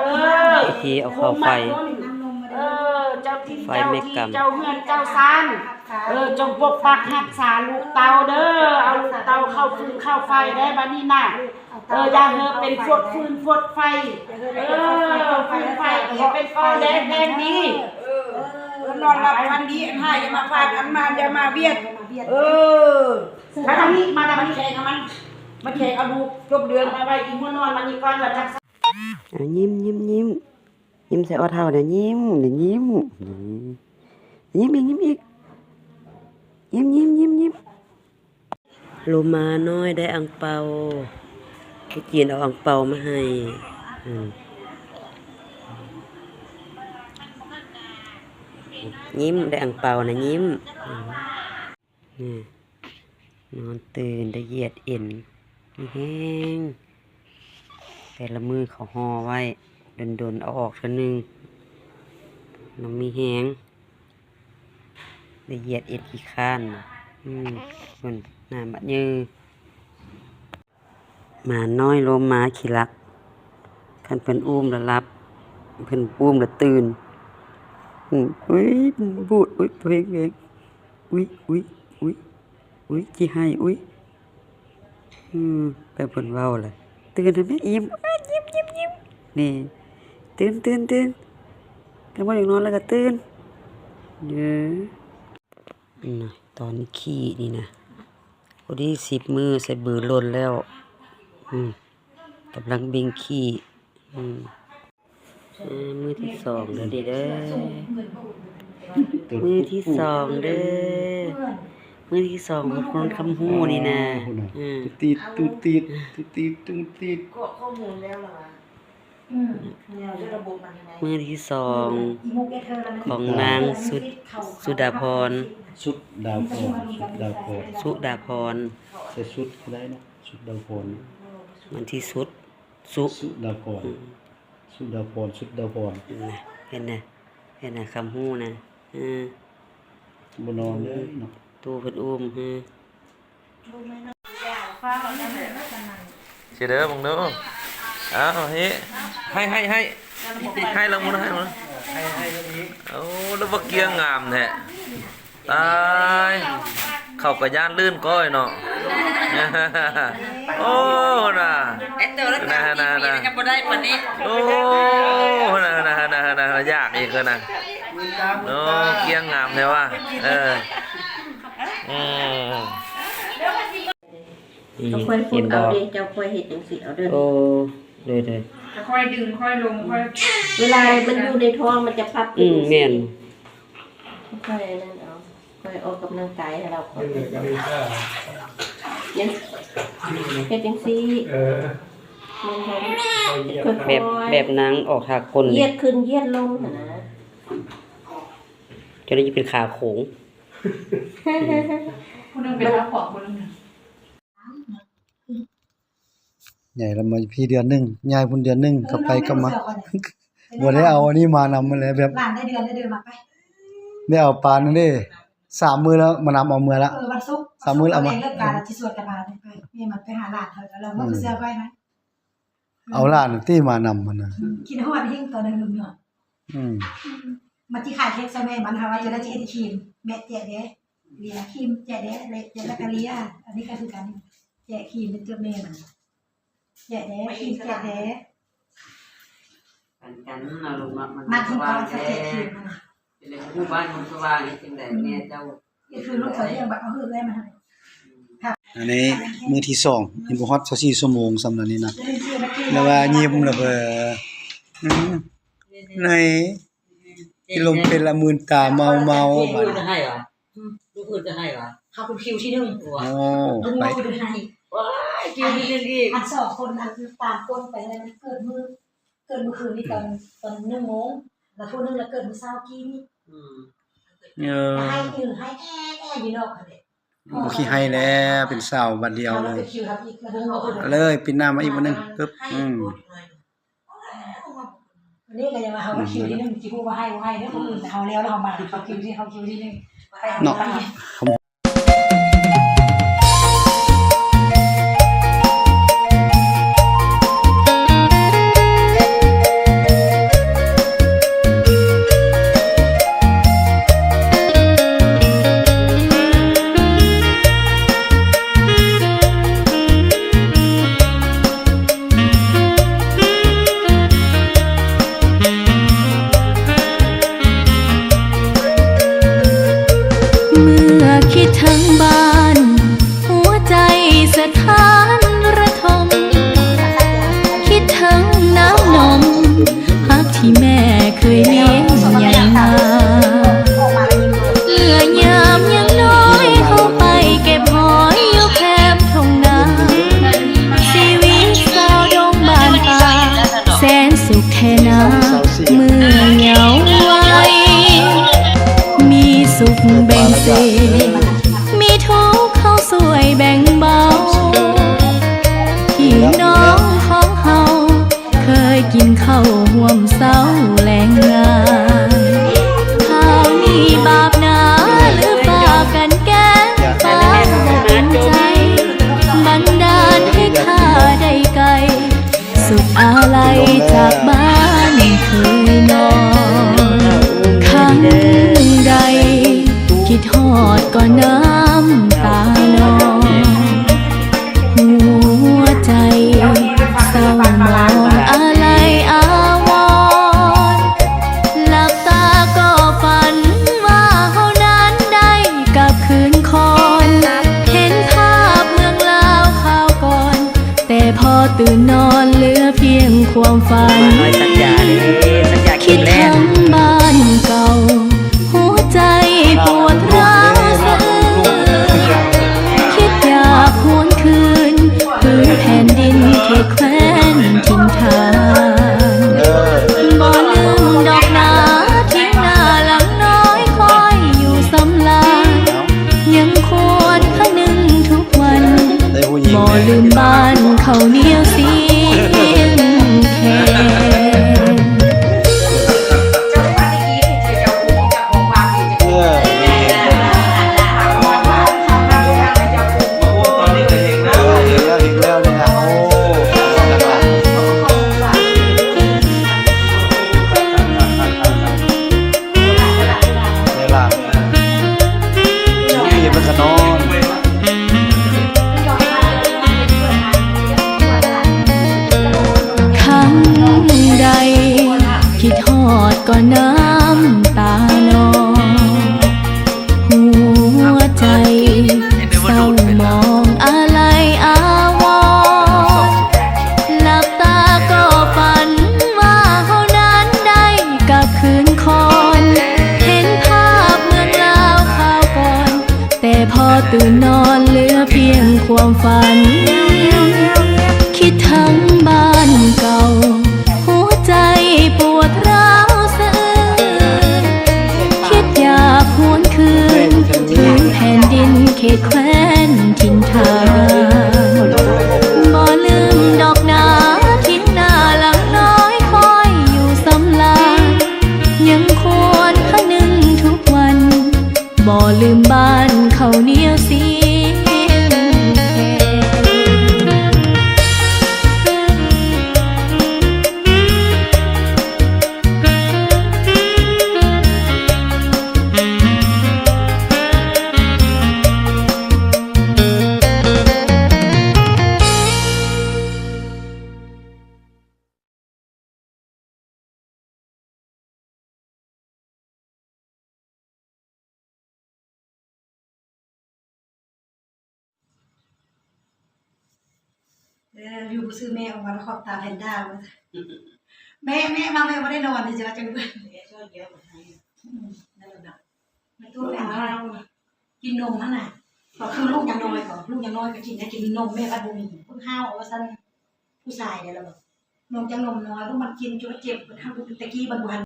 ເອີ ພິທີເອົາເຂົ້າໄຟ ເອີ ເຈົ້າຖິ່ນເຈົ້າທີ່ ເຈົ້າເຮືອນເຈົ້າຊານ ເອີ ຈົ່ງປົກປັກຮັກສາລູກເຕົ້າເດີ ເອົາລູກເຕົ້າເຂົ້າຟືນເຂົ້າໄຟໄດ້ບັດນີ້ນະ ເອີ ຢ່າເຮີເປັນຟົດຟືນຟົດໄຟ ເອີ ຟືນໄຟ ເອີ ເປັນຟ້າແດງແດງດີ ເອີ ນອນຫຼັບຝັນດີ ອັນຮ້າຍຢ່າມາພາດ ອັນມານຢ່າມາບຽດ ເອີ ມາທາງນີ້ ມາທາງນີ້ ມາແຂ່ງກັບມັນ ມາແຂ່ງເອົາລູກຈົບເດືອນ ມາໄວ້ອີກຫົວນອນມານີ້ກ່ອນ ແລ້ວຈັກ ອ່າ ຍິ້ມ ຍິ້ມ ຍິ້ມ ຍິ້ມໃສ່ອອເຖົ້ານະ ຍິ້ມ ຍິ້ມ ຍິ້ມອີກ ຍິ້ມອີກ ຍິ້ມ ຍິ້ມ ຍິ້ມ ຍິ້ມ ໂລມານ້ອຍໄດ້ອັງເປົາ ຜູ້ຈີນເອົາອັງເປົາມາໃຫ້ ອືມ ຍິ້ມ ໄດ້ອັງເປົານະ ຍິ້ມ ອືມ. ນີ້ ນອນຕື່ນໄດ້ຢຽດເອັນ ມີແຮງ ແຕ່ລະມື້ເຂົາຫໍ່ໄວ້ ດົນໆ ເອົາອອກເທື່ອໜຶ່ງ ມັນມີແຮງ ໄດ້ຢຽດເອັນຂີ້ຄ້ານ ອືມ ເບິ່ງໜ້າມະເຍີ ໝານ້ອຍໂລມາຂີ້ລັກ ຄັນເພິ່ນອຸ້ມລະຫຼັບ ເພິ່ນອຸ້ມລະຕື່ນ ອືມ ອຸ້ຍ ບູດ ອຸ້ຍ ເພງ ເພງ ອຸ້ຍ ອຸ້ຍ ອຸ້ຍ ອຸ້ຍ ຊິໄຫ້ ອຸ້ຍ ອືມ ແຕ່ເພິ່ນເວົ້າລະ ຕື່ນແທ້ແມ່ ອີ່ມ ຍິ້ມ ຍິ້ມ ຍິ້ມ ນີ້ ຕື່ນ ຕື່ນ ຕື່ນ ການບໍ່ຢາກນອນແລ້ວກໍຕື່ນ ເອີ ນະ ຕອນຂີ້ນີ້ນະ ພໍດີສິບມື້ໃສ່ເບີຫຼົ່ນແລ້ວ ອືມ ກຳລັງເບັ່ງຂີ້ ອືມ ເອີ ມື້ທີສອງເດີນີ້ເດີ ມື້ທີສອງເດີ ມື້ທີສອງຂອງຄົນຄຳຮູ້ນີ້ນະ ອໍ ພຸ້ນນະ ເອີ ຕຸດຕິດ ຕຸດຕິດ ຕຸດຕິດ ຕຸດຕິດ ກອກຂໍ້ມູນແລ້ວລະວະ ອືມ ມື້ທີສອງຂອງນາງສຸດ ສຸດາພອນ ສຸດດາພອນ ສຸດດາພອນ ສຸດດາພອນ ໃສ່ສຸດກໍໄດ້ເນາະ ສຸດດາພອນ ມັນທີ່ສຸດ ສຸ ສຸດດາພອນ ອືມ ສຸດດາພອນ ສຸດດາພອນ ເຫັນນະ ເຫັນນະ ເຫັນນະ ຄຳຮູ້ນະ ເອີ ບໍ່ນອນເລີຍເນາະ ຕູ້ເພິ່ນອຸ້ມ ເອີ ຊິເດີເບິ່ງດູ ເອົາ ເຮີ້ ໃຫ້ ໃຫ້ ໃຫ້ລະມຸນ ໃຫ້ລະມຸນ ໂອ້ ລະບໍ່ກຽງງາມແທ້ ຕາຍ ເຂົາກໍຢ້ານລື່ນກ້ອຍເນາະ ໂອ້ ນະ ໄອ້ໂຕລະ ນະ ນະ ນະ ຍັງບໍ່ໄດ້ປານນີ້ ໂອ້ ນະ ນະ ນະ ນະ ຢາກອີກນະ ໂອ້ ກຽງງາມແທ້ວ່າ ເອີ ອືມ ນີ້ ເຈົ້າຄ່ອຍຟຸດເອົາເດ້ ເຈົ້າຄ່ອຍເຮັດຈັ່ງຊີ້ເອົາເດີ ໂອ້ ໂດຍໆ ຄ່ອຍດຶງຄ່ອຍລົງ ຄ່ອຍ ເວລາມັນຢູ່ໃນທ້ອງມັນຈະພັບ ອືມ ແມ່ນ ຄ່ອຍອັນນັ້ນເອົາ ຄ່ອຍອອກກຳລັງກາຍໃຫ້ລາວ ຄ່ອຍເຮັດຈັ່ງຊີ້ ເຮັດຈັ່ງຊີ້ ເອີ ແບບ ແບບນາງອອກທ່າກົ້ນ ຢຽດຂຶ້ນຢຽດລົງຫັ້ນນະ ຈະໄດ້ເປັນຂາໂຂງ ຜູ້ໜຶ່ງເປັນຂາຂວາ ຜູ້ໜຶ່ງ ໃຫຍ່ລະມາພີ້ເດືອນໜຶ່ງ ຍ້າຍພຸ້ນເດືອນໜຶ່ງ ເອີ ກັບໄປກັບມາ ບໍ່ໄດ້ເອົາອັນນີ້ມານຳຫັ້ນແຫຼະ ແບບ ຫຼານໄດ້ເດືອນ ໄດ້ເດືອນມາໄປ ໄດ້ເອົາປານນັ້ນເດ້ ສາມມື້ແລ້ວ ມານຳເອົາເມືອລະ ເອີ ວັນສຸກ ສາມມື້ແລ້ວເອົາມາ ເລີກການລະຊິຊວນກັນມາ ແມ່ມັນໄປຫາຫຼານເຮົາ ແລ້ວມັນຄືເຊື່ອໄວ້ນະ ເອົາຫຼານຕິມານຳຫັ້ນນະ ອືມ ຄິດຮອດແຮງຕອນນັ້ນເນາະ ອືມ ອືມ ມັນຊິຂາຍເຄັກໃສ່ແມ່ມັນ ຫາວ່າຈະໄດ້ຊິເຮັດຄຣີມ ແມ່ແຈກເດ້ ເລຍຄຣີມແຈກເດ້ ແລະ ແຈກແລ້ວກໍເລຍ ອັນນີ້ກໍຄືກັນ ແຈກຄຣີມໃຫ້ຕົວແມ່ມັນ ແຈກແດ່ ຄຣີມແຈກແດ່ ປັນກັນເນາະລູກເນາະ ມັນ ມັນ ສະຫວ່າງແດ່ ເປັນຜູ້ບ້ານຄົນສະຫວ່າງ ເຮັດຈັ່ງໃດແມ່ເຈົ້າ ເຮັດຄືລູກສາວເຮັດຫຍັງບັດເອົາຄືເອື້ອຍມາໃຫ້ ອັນນີ້ມື້ທີສອງ ຍັງບໍ່ຮອດຊາວສີ່ຊົ່ວໂມງຊ້ຳນັ້ນນີ້ນະ ແລ້ວວ່າຍິ້ມແລ້ວເພິ່ນ ອືມ ໃນ ທີ່ລົມເປັນລະມື່ນຕາເມົາໆ ບາດນີ້ ໃຫ້ຫວາ? ອືມ ລູກອື່ນກໍໃຫ້ຫວາ? ເຮົາເປັນຄິວທີໜຶ່ງ ໂອ້ ລູກນ້ອງເພິ່ນໃຫ້ ວ້າຍ ຄິວທີໜຶ່ງອີກ ອັນສອງຄົນ ອັນຕາມກົ້ນໄປນັ້ນ ເກີດມື້ ເກີດມື້ຄືນນີ້ຕອນ ອືມ ຕອນໜຶ່ງໂມງ ແລ້ວຜູ້ໜຶ່ງລະເກີດມື້ເຊົ້າກີ້ນີ້ ອືມ ເອີ ໃຫ້ ໃຫ້ແອະໆ ຢູ່ນອກຫັ້ນແຫຼະ ບໍ່ຂີ້ໄຫ້ແລ້ວ ເປັນສາວບາດດຽວເລີຍ ເລີຍ ປິດໜ້າມາອີກບາດໜຶ່ງ ປຶບ ອືມ ອັນນີ້ກໍຍັງວ່າເຮົາວ່າຄິວທີໜຶ່ງ ຊິຮູ້ວ່າໃຫ້ບໍ່ໃຫ້ເດີ ຄົນອື່ນເຮົາແລ້ວ ແລ້ວເຮົາມາ ເຂົາຄິວທີ ເຮົາຄິວທີໜຶ່ງ ໄປເນາະ. ແຕ່ນາເມື່ອເຍົາໄວ ມີສຸກແບ່ງເສດ ມີທຸກເຮົາຊ່ວຍແບ່ງເບົາ ພີ່ນ້ອງຂອງເຮົາ ເຄີຍກິນເຂົ້າຮ່ວມເຊົ້າແລງງານ ຄາວນີ້ບາບໜາ ຫຼືຝາກກັນແກ້ມປາກໃຈ ບັນດານໃຫ້ຂ້າໄດ້ໄກ ສຸດອາໄລຈາກບ້ານເຄີຍນອນ ຄັ້ງໃດຄິດຮອດກໍນ້ຳຕານອງ ຫົວໃຈເສົ້າໝອງອາໄລອາວອນ ຫຼັບຕາກໍຝັນວ່າເຮົານັ້ນໄດ້ກັບຄືນຄອນ ເຫັນພາບເມືອງລາວຄາວກ່ອນ ແຕ່ພໍຕື່ນນອນເຫຼືອພຽງຄວາມຝັນ ຄິດເຖິງບ້ານເກົ່າ ຫົວໃຈປວດຮ້າວສະເອີນ ຄິດຢາກຫວນຄືນ ພື້ນແຜ່ນດິນເຂດແຄວ້ນຖິ່ນຖານ ບໍ່ລືມດອກນາ ເຖິງນາຫຼັງນ້ອຍຄອຍຢູ່ສຳລານ ຍັງຄວນຄະນຶງທຸກວັນ ບໍ່ລືມບ້ານເຂົ້າໜຽວຊີ້ນແຂນ. ຄັ້ງໃດຄິດຮອດກໍນ້ຳຕານອງ ຫົວໃຈເສົ້າໝອງອາໄລອາວອນ ຫຼັບຕາກໍຝັນວ່າເຮົານັ້ນໄດ້ກັບຄືນຄອນ ເຫັນພາບເມືອງລາວຄາວກ່ອນ ແຕ່ພໍຕື່ນນອນເຫຼືອພຽງຄວາມຝັນ ຄິດເຖິງບ້ານເກົ່າ ຫົວໃຈປວດຮ້າວສະເອີນ ຄິດຢາກຫວນຄືນ ເຖິງແຜ່ນດິນເຂດແຄວ້ນຖິ່ນຖານ ບໍ່ລືມດອກນາ ເຖິງນາຫຼັງນ້ອຍຄອຍຢູ່ສຳລານ ຍັງຄວນຄະນຶງທຸກວັນ ບໍ່ລືມບ້ານເຂົ້າໜຽວຊີ້ນແຂນ. ເອີ ຢູ່ບໍ່ຊື່ແມ່ອອກມາແລ້ວຂອບຕາແພນດ້າວ່າຊັ້ນ ແມ່ ແມ່ມາ ແມ່ບໍ່ໄດ້ນອນເດ້ ຈະວ່າຈັ່ງໃດ ອືມ ນັ້ນແຫຼະນະ ແມ່ຕູ້ແມ່ເຮົາ ກິນນົມຫັ້ນນະ ກໍຄືລູກຍັງນ້ອຍ ກໍລູກຍັງນ້ອຍກໍກິນ ໃຫ້ກິນນົມ ແມ່ພັດບໍ່ມີ ເພິ່ນຫ້າວເອົາວ່າຊັ້ນ ຜູ້ຊາຍເດ້ລະ ນົມຈັ່ງນົມນ້ອຍ ພວກມັນກິນຈົນເຈັບ ແຕ່ກີ້ມັນບໍ່ທັນ